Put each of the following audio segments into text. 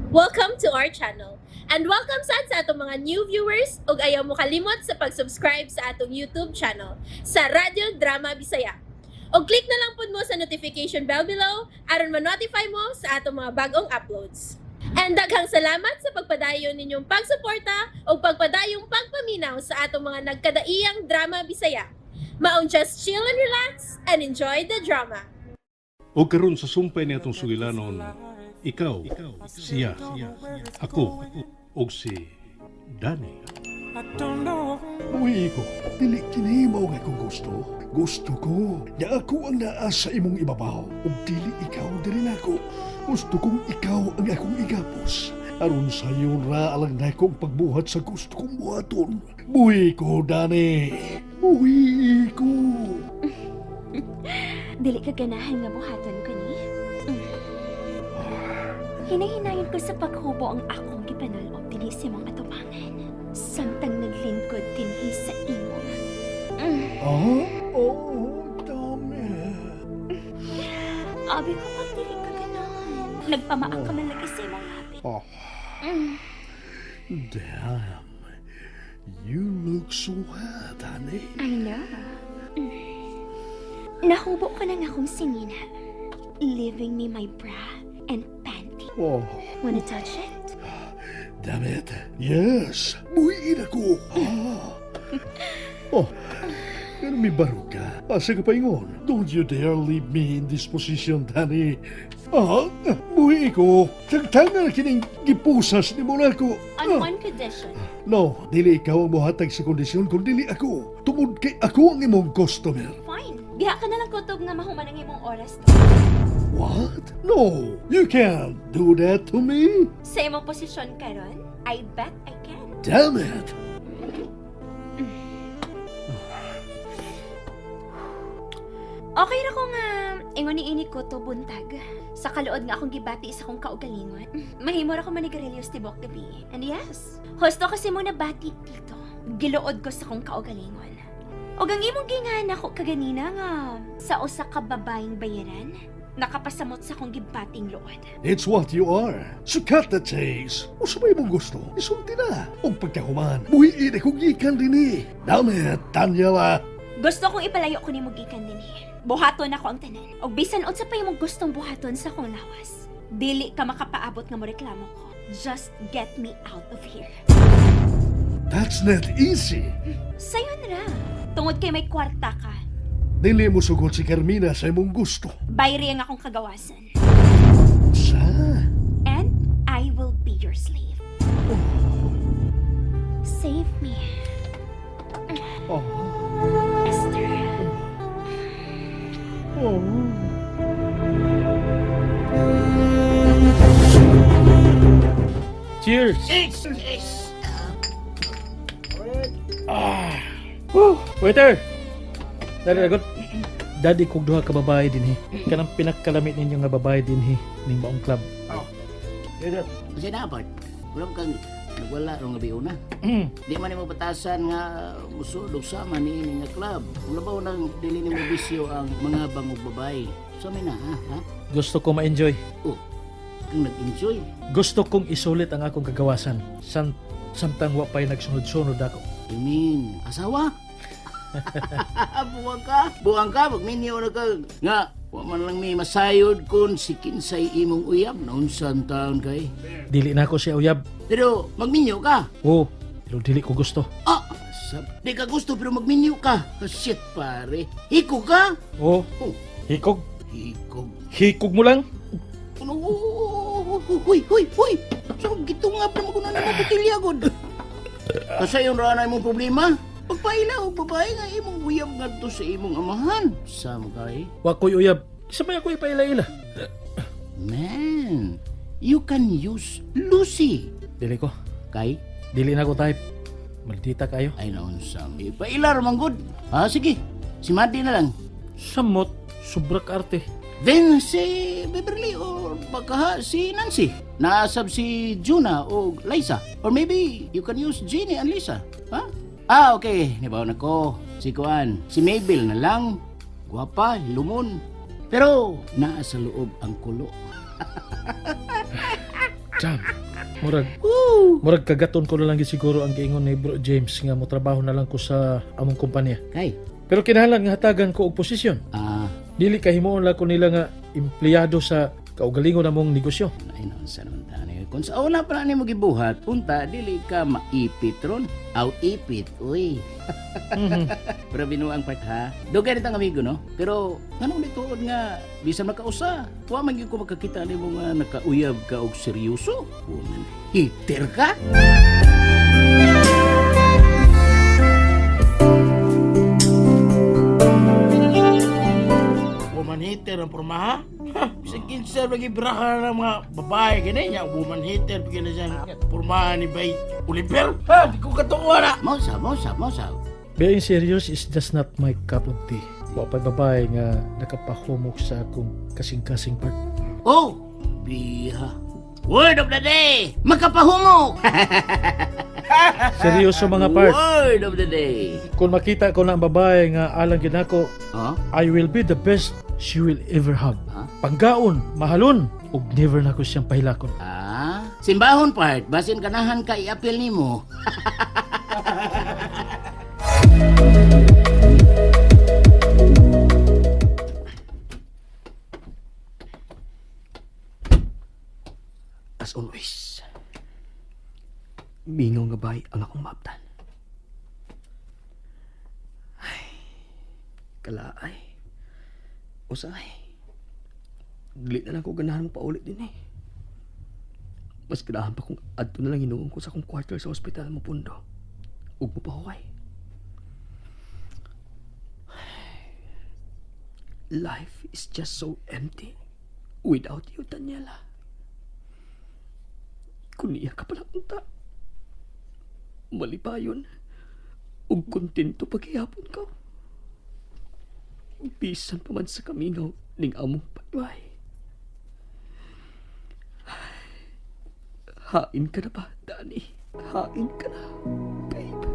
Welcome to our channel. And welcome sad sa atong mga new viewers ug ayaw mo kalimot sa pag-subscribe sa atong YouTube channel sa Radyo Drama Bisaya. Og click na lang pud mo sa notification bell below aron ma-notify mo sa atong mga bagong uploads. And daghang salamat sa pagpadayon ninyong pagsuporta ug pagpadayong pagpaminaw sa atong mga nagkadaiyang drama Bisaya. Maong just chill and relax and enjoy the drama. O karon sa sumpay ni atong sugilanon, ikaw, siya, ako, ug si Danny. Buhi ko, dili kini mao nga akong gusto. Gusto ko nga ako ang naa sa imong ibabaw ug dili ikaw diri nako. Gusto kong ikaw ang akong igapos. Aron sayo ra alang nako ang pagbuhat sa gusto kong buhaton. Buhi ko, Dani. Buhi ko. Dili ka ganahan nga buhaton ko ni? Hinahinayon ko sa paghubo ang akong gipanul-ob dinhi sa imong atubangan. Samtang naglingkod dinhi sa imo. Ah? Oh, damn it. Abi ko pag dili ka ganahan. Nagpamaak ka man lagi sa imong hapit. Oh. Damn. You look so hot, honey. I know. Nahubo ko na nga akong sinina. Leaving me my bra and panty. Oh, Wanna touch it? Damn it. Yes. Buhiin ako. Ah. Oh, pero may baro ka. Asa ka paingon? Don't you dare leave me in this position, Danny. Ah, buhi ko. Tagtanga kining gipusas ni mo nako. On one condition. No, dili ikaw ang mohatag sa kondisyon kung dili ako. Tungod kay ako ang imong customer. Fine. Diha ka na lang kutob nga mahuman ang imong oras. What? No, you can't do that to me. Sa imong posisyon karon, I bet I can. Damn it. Okay ra ko nga ingon ni ini ko to buntag. Sa kaluod nga akong gibati sa akong kaugalingon. Mahimo ra ko manigarilyo sa tibok gabi. And yes, husto kasi mo nabati dito. Giluod ko sa akong kaugalingon. Og ang imong gingan ako kaganina nga sa usa ka babaeng bayaran, nakapasamot sa akong gibating luod. It's what you are. So cut the chase. Usa may imong gusto, isulti na. Og pagkahuman, buhiin akong gikan dinhi. Damn it, Daniela. Gusto kong ipalayo ko nimo gikan dinhi. Buhaton ako ang tanan. Og bisan unsa pa imong gustong buhaton sa akong lawas. Dili ka makapaabot nga moreklamo ko. Just get me out of here. That's not easy. Sayon ra. Tungod kay may kwarta ka. Dili mo sugot si Carmina sa imong gusto. Bayri ang akong kagawasan. Sa? And I will be your slave. Save me, Oh. Esther. Oh. Cheers! Ah. Woo! Waiter! Dali ragot. Daddy kog duha ka babae dinhi. Kanang pinakalamit ninyo nga babae dinhi ning maong club. Kasi dapat, wala kang nagwala rong gabi una. Di man nimo batasan nga musud og sama ni ini nga club. Kung labaw nang dili nimo bisyo ang mga bangog babae. So may na ha, ha? Gusto ko ma-enjoy. Oh, kang nag-enjoy. Gusto kong isulit ang akong kagawasan. Samtang wa pa'y nagsunod-sunod ako. You mean, asawa? Buwang ka, buwang ka, magminyo na ka. Nga, wa man lang may masayod kun si kinsay imong uyab naunsan taon kay. Dili na ako siya uyab. Pero magminyo ka. Oo, pero dili ko gusto. Ah, sab, di ka gusto pero magminyo ka. Oh, shit pare. Hiko ka? Oo, Oh, hikog. hikog. Hikog mo lang. Ano? Huy, huy, huy! So, gitungap na mo na mo botilya gud. Kasi yung ranay mong problema, pagpaila og babae nga imong uyab ngadto sa imong amahan. Sam kay? Wa ko'y uyab. Isa may ako ipaila-ila. Man, you can use Lucy. Dili ko. Kay? Dili na ako type. Maldita kayo. Ay naon sam. Ipaila ra man gud. Ah, sige. Si Madi na lang. Samot, sobra ka arte. Then si Beverly or baka si Nancy. Naasab si Juna o Liza. Or maybe you can use Jeannie and Lisa. Ha? Ah, okay. Nibaw na ko. Si Kuan. Si Mabel na lang. Guwapa, lumon. Pero naa sa loob ang kulo. Damn. Murag kagaton ko na lang gyud siguro ang giingon ni Bro James nga motrabaho na lang ko sa among kumpanya. Kay, Pero kinahanglan nga hatagan ko og posisyon. Dili kay himuon lang ko nila nga empleyado sa kaugalingon namong negosyo. Ay, noon sa naman tani. Kung sa una pa na nimo gibuhat, unta dili ka maipit ron. Aw ipit, uy. Pero binuang part ha. Dugay nitang amigo no. Pero nganong nituod nga bisan makausa, wa man gyud ko makakita nimo nga nakauyab ka og seryoso. Woman, hitter ka? Woman hater ang pormaha. Ha, bisan kinsa lagi biraha ng mga babae gani nya woman hater bigyan na siya pormaha ni Bay Oliver. Ha, di ko katuwa na. Mausa, mausa, mausa. Being serious is just not my cup of tea. Wa pa'y babae nga nakapahumok sa akong kasing-kasing part. Oh, biha. Word of the day! Makapahumok! Seryoso mga part. Word of the day! Kung makita ko na ang babae nga alang ginako, Oh? I will be the best she will ever have. Ha? Panggaon, mahalon, ug never na ko siyang pahilakon. Ah, simbahon part, basin ganahan ka i-appeal nimo. As always, mingaw nga bay ang akong maabtan. Ay, kalaay. Usay. Dili na lang ko ganahan mo paulit din eh. Mas ganahan pa kung adto na lang hinuon ko sa akong quarter sa ospital mo pundo. Ug mo pahuway. Life is just so empty without you, Daniela. Kung niya ka pala unta, malipayon, ug kontento paghihapon ko. Bisan pa man sa kamingaw ning among payway. Hain ka na ba, Dani? Hain ka na, babe.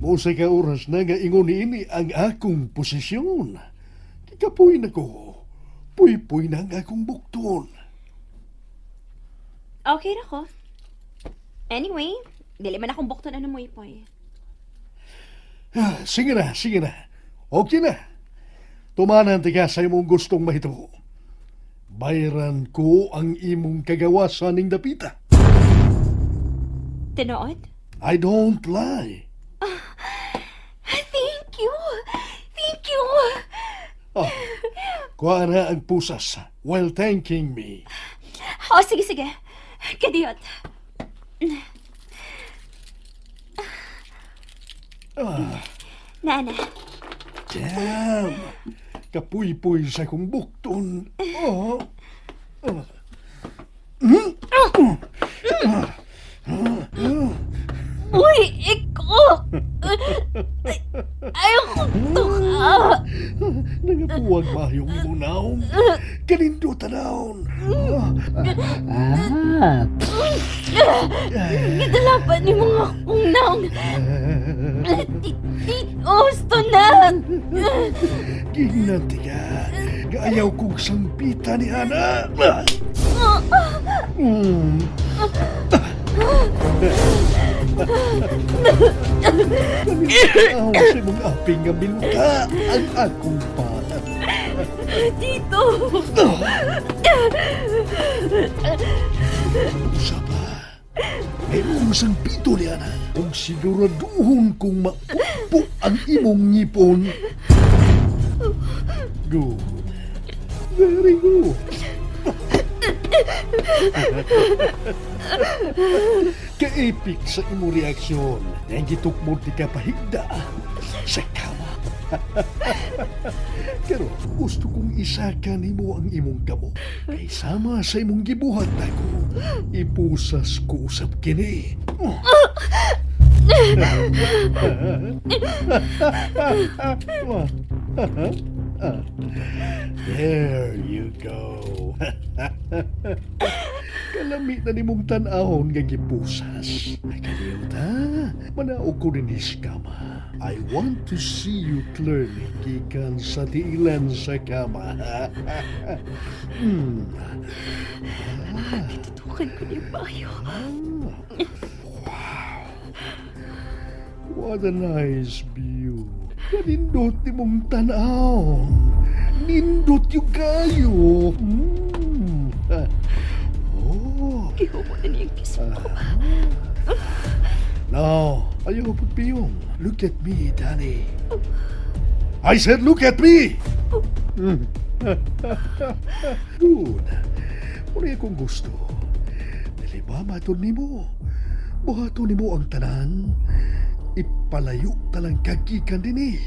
Mosay ka oras na nga ingon niini ang akong posisyon. Kikapoy na ko. Puy-puy na ang akong bukton. Okay ra ko. Anyway, dili man akong bukton ano mo ipoy. Ah, sige na, sige na. Okay na. Tumanan ti ka sa imong gustong mahitabo. Bayran ko ang imong kagawasan ning dapita. Tinuod? I don't lie. Thank you! Thank you! Oh, kuha na ang pusas while thanking me. Oh, sige, sige. Kadiyot. Naana, Damn! Kapuy-puy sa kong bukton. Oh. Uy, iko! Ayoko tuka! Nangapuwag mahayong imong naong. Kanindo tanawon. Ah, Gidalapan ni mga akong naong. Gusto na! Ginanti ka. Gaayaw kong sangpita ni Ana. Aw, sa imong aping nga biluta ang akong paa. Tito! Usa pa. Mayroong sangpito ni Ana. Kung siguraduhon kong maupo ang imong ngipon. Good. Very good. Kaipik sa imong reaksyon. Ang gitukmod ti ka pahigda sa kama. Pero gusto kong isaka nimo ang imong kamo. Kay sama sa imong gibuhat nako. Ipusas ko usab kini. There you go. Kalami na nimong tan-ahon nga gipusas. Ay, Kaliyot ha, manaog ko din kama. I want to see you clearly gikan sa tiilan sa kama. Tutukan ko niyang maayo. What a nice view. Kanindot ni mong tanaw. Nindot yung kayo. Oh. Gihubo na niyang kiss ko. Now, ayaw pagpiyong. Look at me, Danny. I said look at me! Good. Muna akong gusto. Dili ba matod nimo? Buhaton nimo ang tanan. Ipalayo talang kagikan dinhi.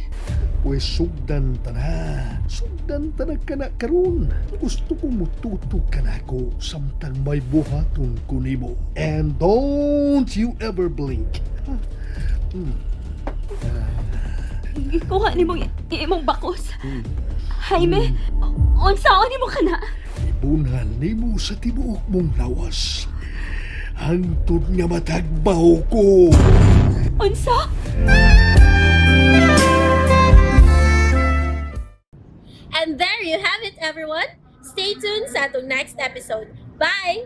Pues sugdan tana. Sugdan tana kana karon. Gusto kong mututok ka nako samtang may buhaton ko nimo. And don't you ever blink. Gikuha nimong imong bakos. Jaime, unsaon nimo kana? Ibunhal nimo sa tibuok mong lawas. Hangtod nga matagbaw ko. Unsa? And there you have it, everyone. Stay tuned sa atong next episode. Bye!